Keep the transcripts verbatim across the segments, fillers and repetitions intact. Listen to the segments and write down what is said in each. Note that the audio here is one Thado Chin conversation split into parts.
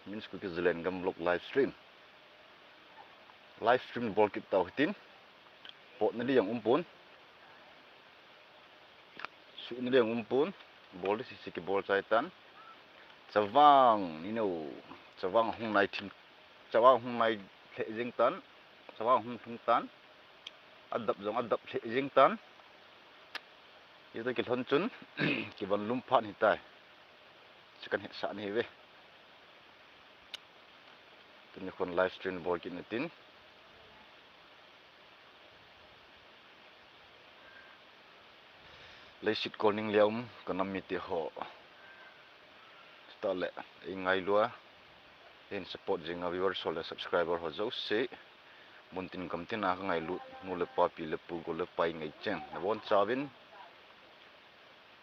Min School Kids Zalengam vlog live stream. Live stream bol kit tau hitin. Potna ding jong umpon. Suhna ding jong umpon. Bol ding sese kibol chai tan. Chavang, you know, chavang hung nai thim, chavang hung nai lheh jeng tan. Chavang hung lhung tan. Adap jong adap lheh jeng tan. Hiti kilhon chun, kivon lum phat hitai. Chu kahin hetsah nahi ve. Tuni khun live stream bol kit natin. Leiset kolning leh um kanam mite ho. Chutah le, eingailu a, eihin support jing a viewers ho le subscriber ho jouse. Muntin gamtin a kangailut, nu le pa, pi le pu, gol le pai ngaicheng. Nabonchauvin,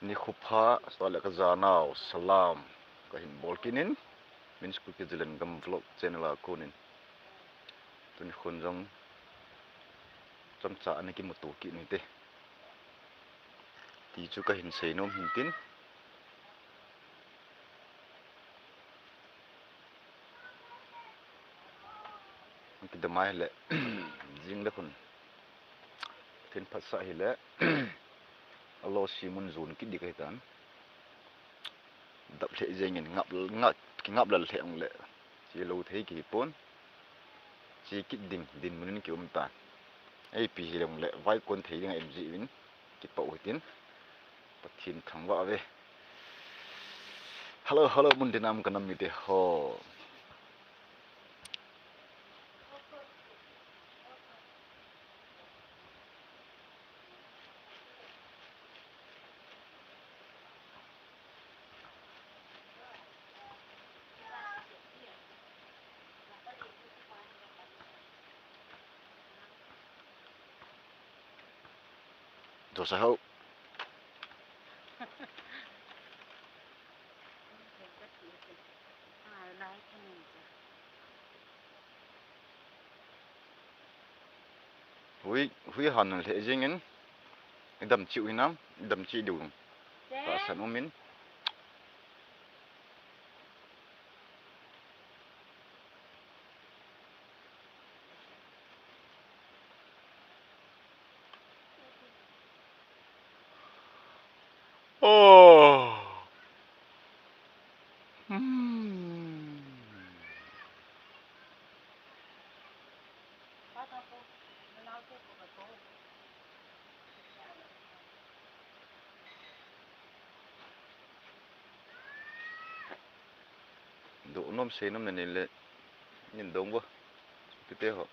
nikho pha, chutah le kajanau, salam. Kahin bol kit in, Min School Kids Zalengam vlog channel a konin. Tuni khun jong, chomcha ana kimuto kit u hite. Ti chu kahin seinom hintin. Kidam a hile, jing le khun. Thin phatsah hile, alo simun jon kit ding kahitan. Dap lheh jengin ngap, ngap, kingap lal lheh ong le. Che lou thei kihipon. Che kit ding, dinmun in kium tan. Ipi hileh ong le, vaikon thei ding a um jeh uvin. Kipah u hitin. Pathen thangvah uve. Hello, hello, muntin a um kanam mite ho. Dosa ho. Hui, hui han lheh jengin, idam cheh u hinam, idam cheh diu. Tahsan umin. Oh. Hmm. Doh nom sei nom nanei le, nin dong vo. Kite ho.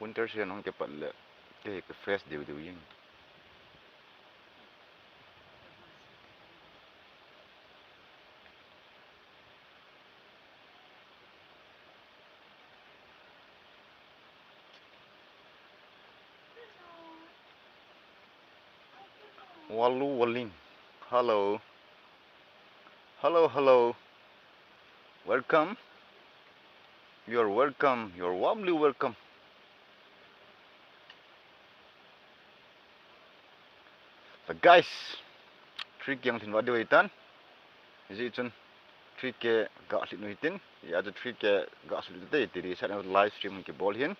Winter season hung kipat le, kei hi ka fresh diu diu jeng. Walu Waling. Hello. Hello, hello. Welcome. You're welcome. You're warmly welcome. So guys, three K ang thin va diu ahitan. Hijeh chun three K ga lhit u hitin. Hijeh chun three K ga lhit u te, ti ri sa live stream kibol hin.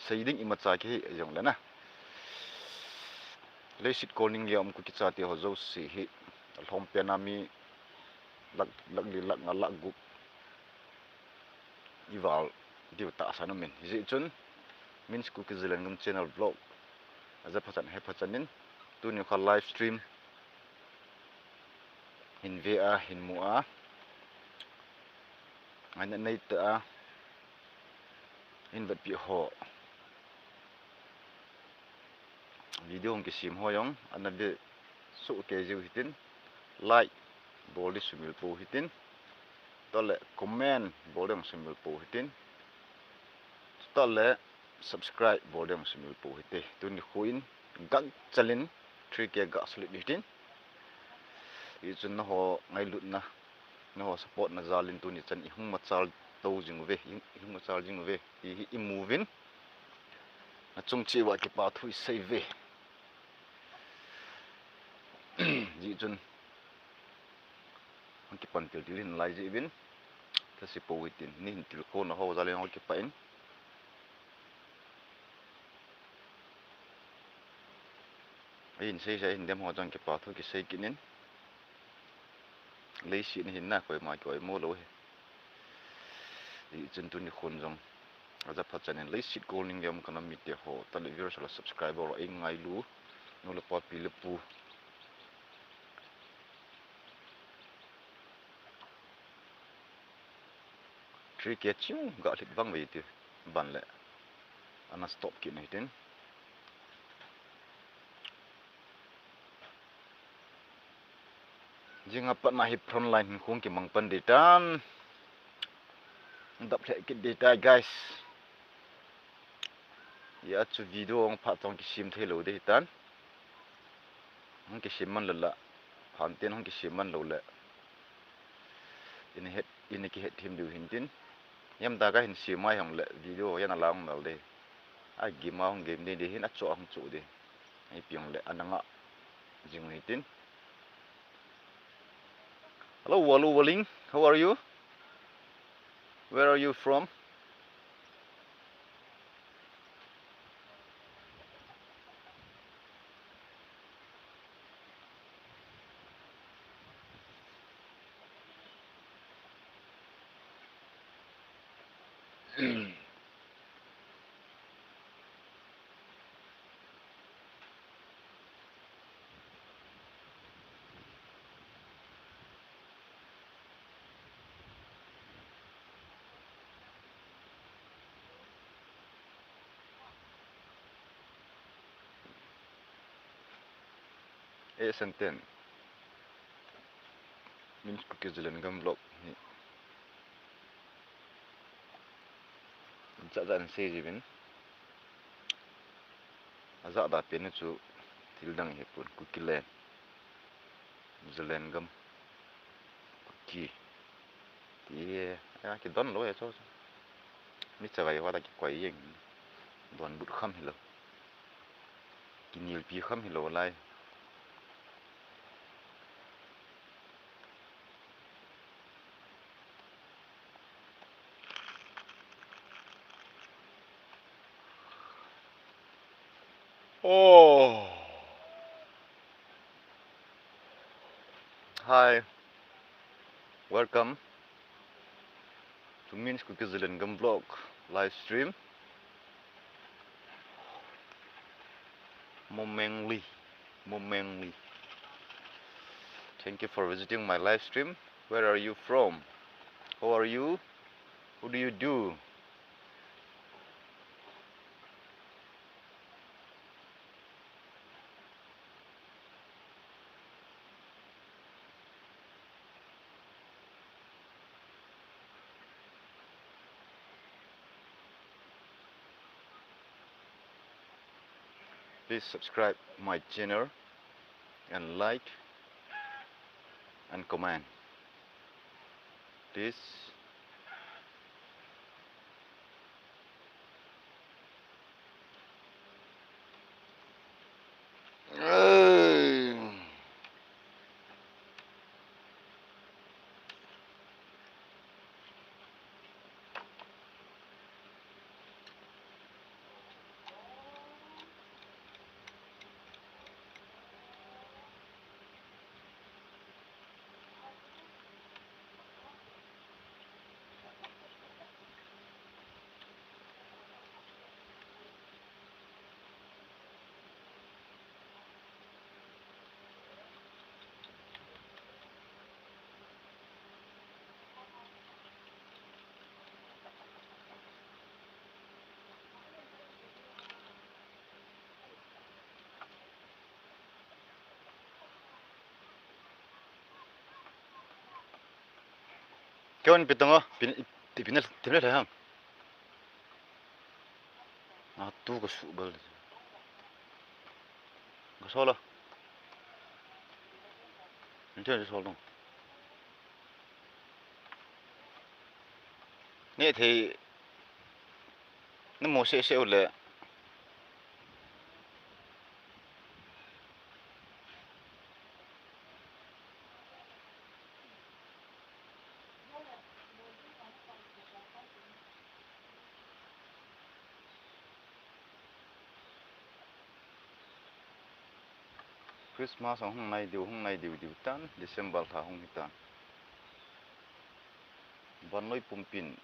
Sei ding imacha kihi jong le na. Leiset kolning leh um Kuki chate ho jouse hi. Alhom pen a mi lakh, lakh li, lakh nga, lakh gup. I val diu tahsan umin. Hijeh chun, Min School Kids Zalengam channel vlog. Aja phachan, he phachanin. Tuni kha live stream. Hin ve a, hin mu a. Ngaina nei ta a. Hin vetpi ho. Video hung kisem ho jong, ana ve soh kei jiu hitin, like bol ding sumil pou hitin, chutah le comment bol ding sumil pou hitin, chutah le subscribe bol ding sumil pou hite. Tuni khu in gangchal in three K ga lhit u hitin. Hichun nangho ngailutna Nangho support na jal in tuni chan i hung machal to jing uve, i, i hung machal jing uve. Ti hi i mu uvin. Na chung cheh uva kipa thu i sei uve. Hijeh chun hung kipan til til hin lai jeh uvin. Thase pou hitin, ni hin tilkhouna ho jal in hung kipah in. Ahin sei sei, ahin dem ho chang kipa thu kisei kit in. Leiset na hin na koima kioimo lou hi. Hijeh chun tuni khun jong aja phat chan in leiset kol ning le um ka nam mite ho, tale viewers le subscriber ho, ei ngailu nu le pa, pi le pu. Three K chiu ga lhit vang ve ti ban le ana stop kit na hitin. Jing a pat na hi front line hin khung kimang pan ding tan. Dap lheh kit ding tai, guys. Hia chu video hung phat tong kisem thei lou ding hitan. Hung kisem man lou la, phan ten hung kisem man lou le, ina het, ina kihet them diu hin tin. Yam ta ka hin sem mai hung le video yan a lang nal ding. A game a hung game ding ding hin, a cho a hung cho ding. Ipi hung le ana ngah jing u hitin. Hello, Walu Waling. How are you? Where are you from? Eh, Santen. Min Kuki Zalengam vlog hi. Cha cha an sei jivin. Aja da pen chu thil dang hi pun, Kuki Len. Zalengam. Kuki. Ti, a, kidon lou e chu chu. Mi chavai ho ta kikoi jeng. Donbut kham hilou. Kinelpi kham hilou lai. Oh. Hi. Welcome to Min Kuki Zalengam vlog live stream. Momengli, Momengli. Thank you for visiting my live stream. Where are you from? How are you? What do you do? Please subscribe my channel and like and comment. Please. Keiman pitong o, pin, pin, pin, pin, pin, pin, a tu ka su bal. Ka so la. Inte so long. Ne thei. Na mo se se u le. Christmas hung nai diu, hung nai diu diu tan, December lha hung hi tan. Vannoi pumpin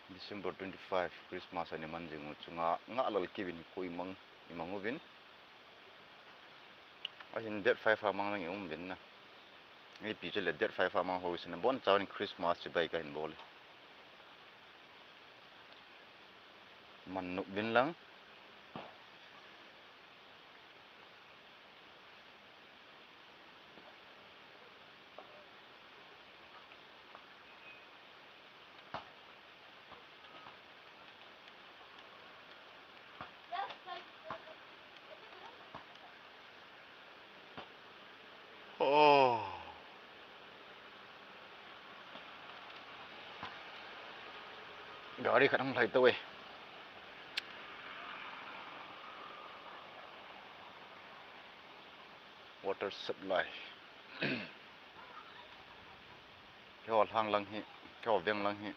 December twenty-five Christmas ani man jing u chunga nga lal kivin hi ko imang, imang uvin. Ahin date five a mang nang i um vin na. Ngai pi chu le date five a mang ho sin bon chaw ni Christmas chibai ka hin bol. Man nuk vin lang. Oh. Gari khat hung lhai tau e. Water supply. Keiho lhang lang hi, keiho veng lang hi.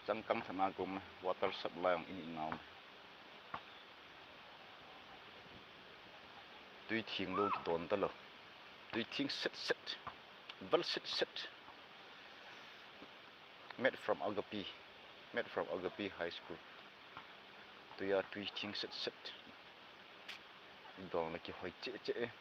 Changkang thana kum water supply ang in in nau. Tui thing lou kidon talou. Tui thing set set. Val set set. Made from Agape. Made from Agape High School. Tuia tui thing set set. Dol na kihoi che che.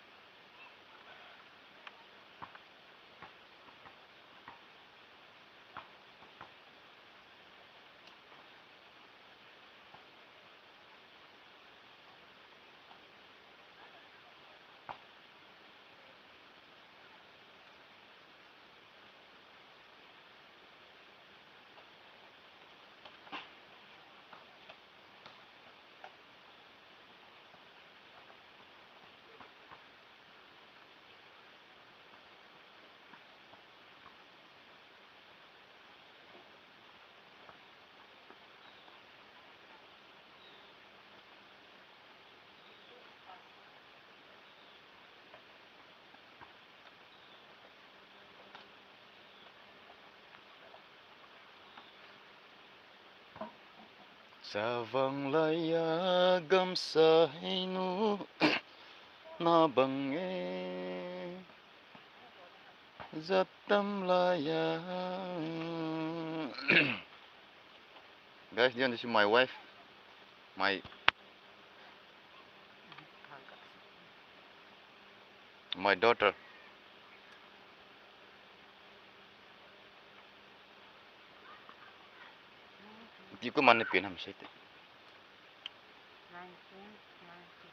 Savang laiya gamsa heinu na bang e. Jat tam laiya. Guys, do you want to see my wife? My My daughter. Ti ko man ne pen ham sei te. Nineteen ninety.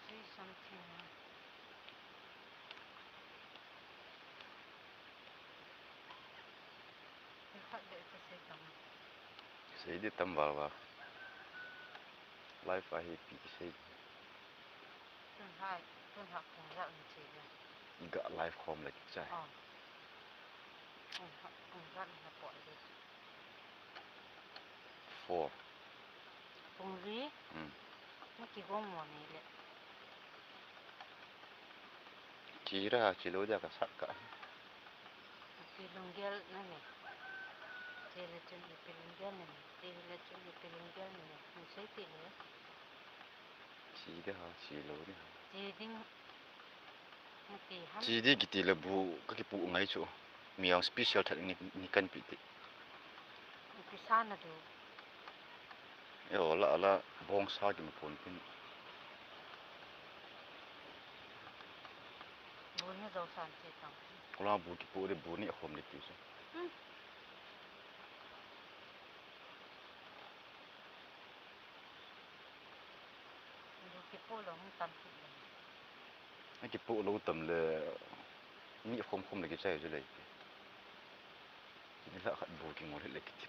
Say something. Khat beh ka sei tam. Sei di tam val val. Live a hi pi ki sei. Tun hai, tun hak kong yak ni sei di. I ga live khom le ki chai. Oh. Tun hak kong yak ni na po di. Four. Pung li. Hmm. Na kigong mo ni le. Chi ra, chi lo dia ka sak ka. Ipi lunggel na ni. Chi le chun ipi lunggel na ni. Chi le chun ipi lunggel na ni. Hung sei ti le. Chi de ha, chi lo de ha. Chi ding. Chi di kiti le bu ka kipu ngai chu. Mi ang special that ni, ni kan pi ti. Ipi sa na du. E o la la bong sa ki ma pon pin. Bu ni zo san chi tang. Ko la bu kipu de bu ni a khom ni ti chu. Hmm. Bu kipu lo hung tam ti le. Akipoh lou tam le, mi khom khom le kichai chu le. Nilhah khat bu kingol hih le kiti.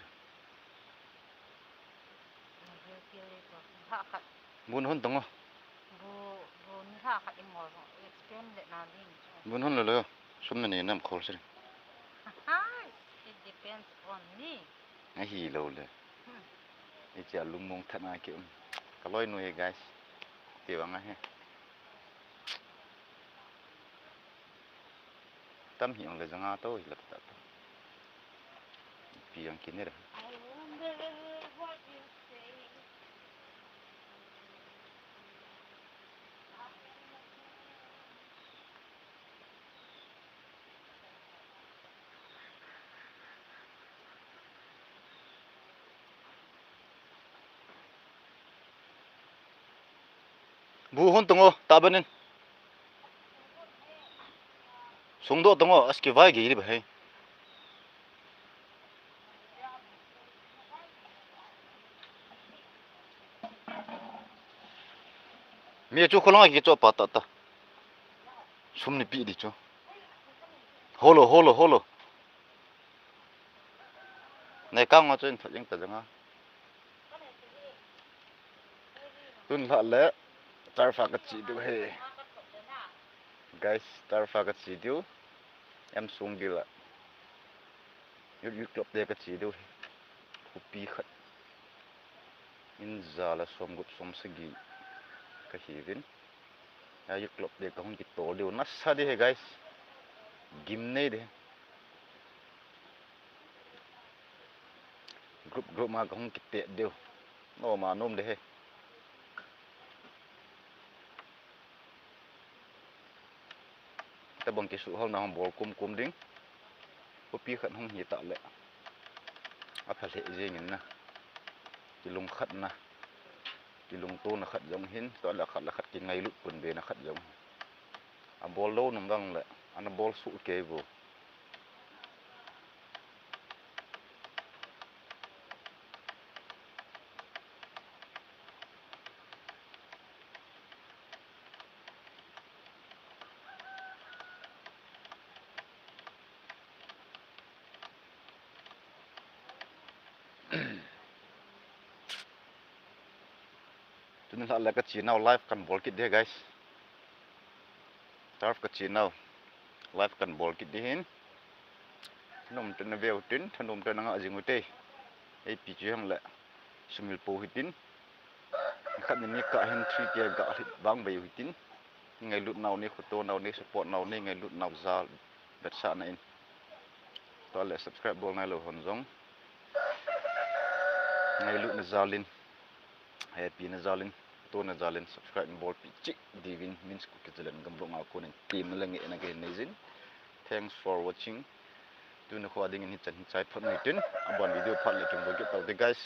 Nilhah khat. Bu nahon tang o. Bu, bu nilhah khat ingol ho. Explain le na ding. Bu nahon le le. Sum nanei nam khol se. It depends on me. Ahilou le. Hmm. Hiche a lungmong tah na ki um. Ka loinu hi guys. Ti vang ahi. Tam hi ong le janga to hi la ta to. Pi ang kiner. I wonder what you say. Bu hon tang o, tabanin. Sungdoh tang o, aski vai gei li ba hei. Mi chu kholong a kicho pa ta ta. Sum ni pi di chu. Holo, holo, holo. Nei kang ma chu in phat jing ta jang a. Tun lhah le, turf a ka chi diu ahi. Guys, turf a ka chi diu. M Songdil a. Youth, youth club te ka chi diu ahi. Khopi khat. In ja le som gup som sagi ka hiuvin. A youth club te ka hung kitol diu. Nasa di ahi, guys. Gim nei di ahi. Group, group ma ka hung kipet diu. Nom a nom di ahi. Tabang kisuhhalna hung bol kum kum ding. Khopi khat hung hi ta le. Apha lheh jeng in na. Kilungkhat na. Kilungto na khat jong hin. Tua le khat le khat kingailut pun be na khat jong hin. Abol lou nom vang le. Ana bol suh kei vo. Tun lhah le ka chi nau live kan bol kit di, guys. Turf ka chi nau live kan bol kit di hin. Thanom tah in na veu tin, thanom tah in na ngah jing u te. Ei pi chi hang le sumil po hitin. Khat ni ni ka hin three K ga hit vang vei u hitin. Ngailut nau ni, khoto nau ni, support nau ni, ngailut nau jal vetsahna in. Tua le subscribe bol nailou hon jong. Ngailutna jal in. Happy na jal in. Tona jal in subscribe bolpi cheh diuvin Min's Kuki Zaleng gamlong a kon in temna le ngehna kahin nei jin. Thanks for watching. Tuni kho a ding in hichan hin chai phot nai tin. Aban video phat le chung bol kit tau te guys.